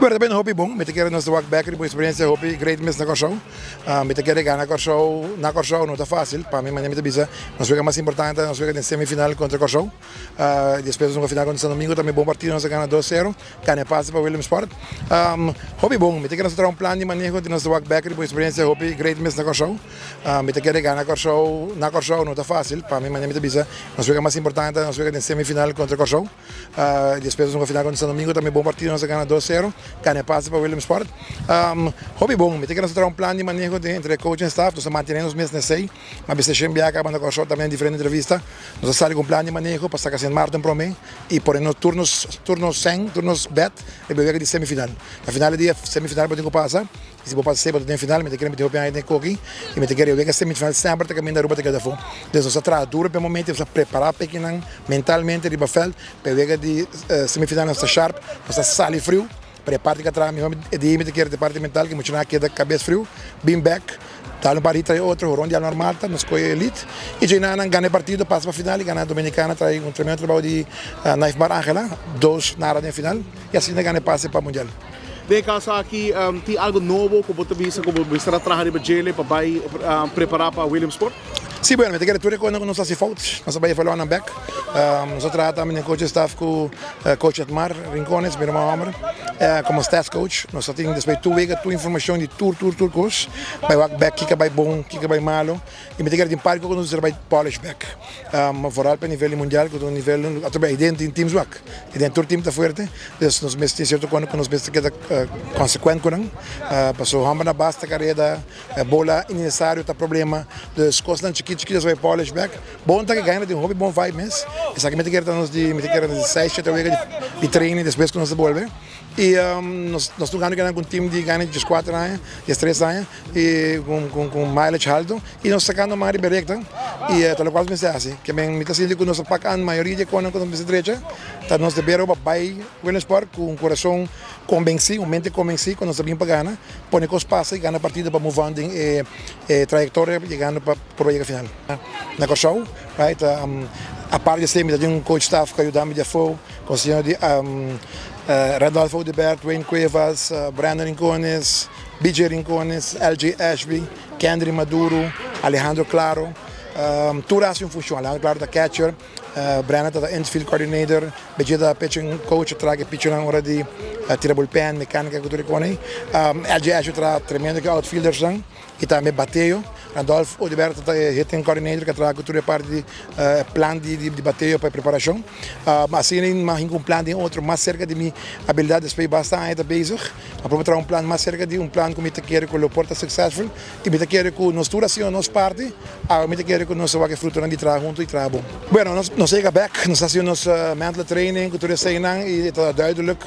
Bueno, ta bini hopi bon. Mi ta kere nos ta wak bek riba un experiencia hopi great mes na Kòrsou. Mi ta kere gana Kòrsou na Kòrsou no ta fácil. Pa mi manera mi ta bisa nos wega mas importante nos wega den semifinal kontra Kòrsou. Despues nos hunga final kontra San Domingo tambe bon partido nos a gana dos sero. Gana e pase pa Williamsport. Hopi bon. Mi ta kere nos ta traha un plan di maneho di nos ta wak bek riba un experiencia hopi great mes na Kòrsou. Mi ta kere gana Kòrsou na Kòrsou no ta fácil. Pa mi manera mi ta bisa nos wega mas importante nos wega den semifinal kontra Kòrsou. Despues nos hunga final kontra San Domingo tambe bon partido nos a gana dos sero. Gana e pase pa Williamsport. Hopi bon. Mi ta kere nos ta traha un plan di maneho entre coach en staff. Nos ta mantene nos mes na esei. Mi a bisa shen biaha kaba na Kòrsou tambe den diferente entrevista. Nos a sali ku un plan di maneho pa saka Sint Maarten promé i pone nos tur nos tur nos sèn, tur nos bèt riba e wega di semifinal. Na final di dia semifinal bo tin ku pasa i si bo pasa esei bo ta den final. Mi ta kere mi tin hopi aña den koki i mi ta kere e wega semifinal semper ta kaminda Aruba ta keda afó. Des nos a traha duro pa e momento i nos a prepará pekinan mentalmente riba vèlt pa e wega di semifinal nos ta sharp, nos ta sali friu. Pero e parti ku a traha mihó e dia mi ta kere ta e parti mental ku muchanan a keda kabes friu, bin bek, dal un par hit trai otro, rondia normal ta, nos kohe elite i djei nan gana e partido, pasa pa final i gana Dominicana trai un tremendo trabou di Naifmar Angela, dos nada den final i asina gana e pase pa mundial. Den e kaso aki tin algu nobo ku bo ta bisa ku bo mester a traha riba djele pa bai prepara pa Williamsport? Sí, bueno, mi ta kere tur e kosnan ku nos hasi fout, nos a bai evaluá nan bek. Nos a traha tambe den coaching staff ku coach Edmar Rincones, mi ruman homber, komo staff coach. Nos a tin despues tur wega tur informashon di tur tur tur kos, bai wak bek kiko a bai bon, kiko a bai malo. I mi ta kere tin par di kos ku nos mester bai polish bek. Vooral pa e nivel di mundial ku ta un nivel atrobe aiden tin teams wak, aiden tur team ta fuerte. Dus nos mester tin sierto kos ku nos mester keda consequent ku nan, pasobra homber na basta kareda. E bola innecesario ta problema, dus cosnan chikito chikito nos a bay polish bek. Bon ta ke gana tin hopi bon vibe mes. Esaki mi ta kere ta nos di mi ta kere nos di seis shete wega di training despues ku nos a bolbe. I nos nos ta hungando ku un team di gana dieskuater aña, diestres aña i ku ku mileage halto i nos sakando man riba e rekta i ta lokual nos mester hasi. Ke men mi ta sinti ku nos a pak an mayoria di e konan ku nos mester drecha ta nos deber pa bay Williamsport ku un kurason Konbensí, un mente konbensí ku nos ta bin pa gana, pone kos pasa i gana partido pa move on den e e trayektoria yegando pa por yega final. Na Kòrsou, right, apart di esei mi ta tin un coach staff ku a yuda mi di afó, konsistiendo di Randolph Oudebert, Wayne Cuevas, Brandon Rincones, BJ Rincones, LJ Ashby, Kendry Maduro, Alejandro Claro, tur a hasi un funshon. Alejandro Claro ta catcher. Brandon ta ta infield coordinator, Bejé ta pitching coach, a traha ku e pitchernan ora di tira bullpen, mecánica ku tur e kos ei. LJ Asher traha tremendo ku e outfieldersnan i tambe bateo. Randolph Oduber ta ta e hitting coordinator ku a traha ku tur e parti di plan di bateo pa e preparashon. Asina mi a hinka un plan den otro mas serka di mi abilidat despues di basta aña ta bezig. Mi a proba traha un plan mas serka di un plan ku mi ta kere ku lo por ta successful. I mi ta kere ku nos tur a siña nos parti, awe mi ta kere ku nos a wak e frutonan di traha huntu i traha bon. Bueno, nos nos a yega bek, nos a hasi nos mental training ku tur eseinan i ta duidelik,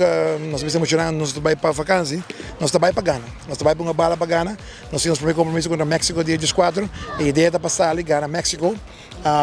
nos a bisa muchanan nos ta bai pa vakansi, nos ta bai pa gana, nos ta bai pa hunga bala pa gana, nos tin nos primer kompromiso kontra Mexico dia dieskuater, e idea ta pa sali gana Mexico.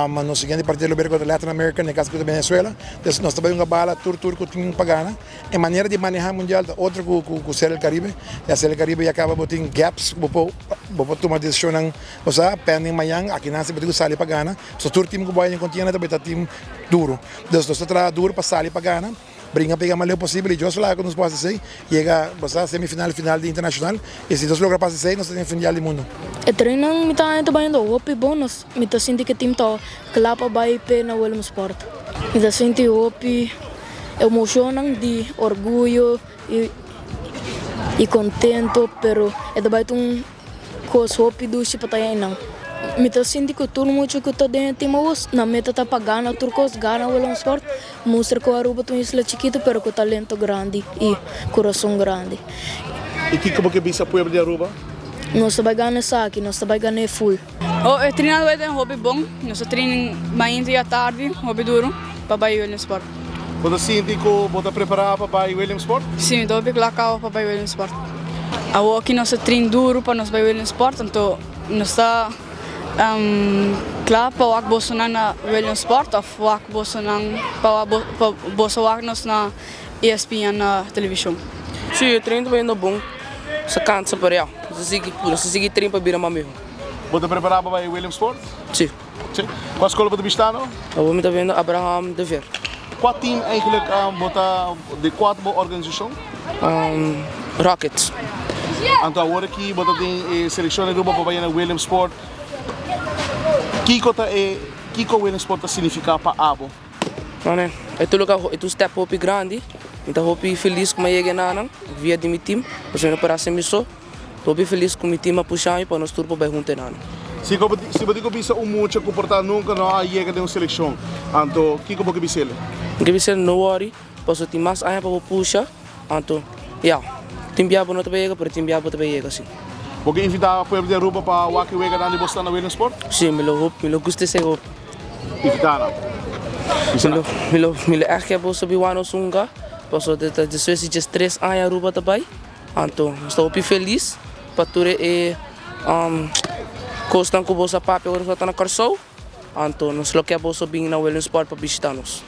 Ma nos siguiente partido lo bira contra Latin America, den caso contra Venezuela. Entonces nos ta bay hunga bala tur tur cu tin pa gana. E manera di maneha mundial ta otro cu cu Serie del Caribe. Ya Serie del Caribe ya caba bo tin gaps cu bo por bo por tuma decisionnan bo sa pending mayan akinan si bo tin cu sali pa gana. So tur team cu bo hay den continente ta bay ta team duro. Entonces nos ta traha duro pa sali pa gana. Bringa pega mas leu posibel y Dios laga cu nos por haci esey, yega bo sa semifinal y final di internacional y si nos logra pasa esey nos ta den mundial di mundo. E treinnan mi ta haña ta bayendo hopi bon, nos mi ta sinti ku e tim ta kla pa bai p'e na Willemsport. Mi ta sinti hopi emoshonnan di orguyo i i kontento pero e ta bai ta un Kos hopi dushi pa ta einan. Mi ta sinti ku tur mucha ku ta den e tim awor, nan meta ta pa gana tur kos, gana Willemsport, mustra ku Aruba ta un isla chikitu pero ku talento grandi i kurason grandi. I kiko bo ke bisa pueblo di Aruba? Nos ta bai gana esaki, nos ta bai gan'é ful. Oh, e trina bai den hopi bon. Nos ta trina mainta i atardi hopi duru pa bai Willemsport. Bo ta sinti ku bo ta prepará pa bai Willemsport? Si, mi ta hopi kla kaba pa bai Willemsport. Awoki nos ta train duru pa nos bai Williamsport, anto nos ta kla pa wak bosonan na Williamsport of wak bosonan pa pa boso wak nos na ESPN na televishon. Si, e train ta bayendo bon. Nos ta kansa pero ya, nos ta sigui, nos ta sigui train pa bira mas miho. Bo ta prepara pa bai Williamsport? Si. Si. Kua skol bo ta bishita no? Awor mi ta bayendo Abraham de Veer. Kua team eigenlijk bo ta, di kua ta bo organisashon? Rockets. Anto awor aki bo ta den e seleccion di Aruba pa bay na Williamsport. Kico ta e kico Williamsport ta significa pa abo? Mane, e tur loke e tur step hopi grandi. Mi ta hopi feliz cu mi a yega enanan via di mi team, pasobra mi no por haci mi so. Hopi felis ku mi tim a pusha mi pa nos tur por bai huntu enan. Si bo tin ku bisa un mucha ku por ta nunka no a yega den un selekshon, anto kiko bo ke bis'el? Mi ke bis'el no wòri, pasobra tin mas aña pa bo pusha, anto ya, tin bia bo no ta bai yega, pero tin bia bo ta bai yega si. Bo ke invitá pueblo di Aruba pa wak e weganan di bo sta na Williamsport? Si, mi lo hopi, mi lo gusta esei hopi. Invitá nan. Bisa nan. Mi lo, mi lo ègt ke boso bin wak nos hunga, pasobra ta despues di diestres aña Aruba ta bai. Anto nos ta hopi felis pa tur e kosnan ku boso a papia ora nos ta na Kòrsou. Anto nos lo ke boso bin na Williamsport pa bishita nos.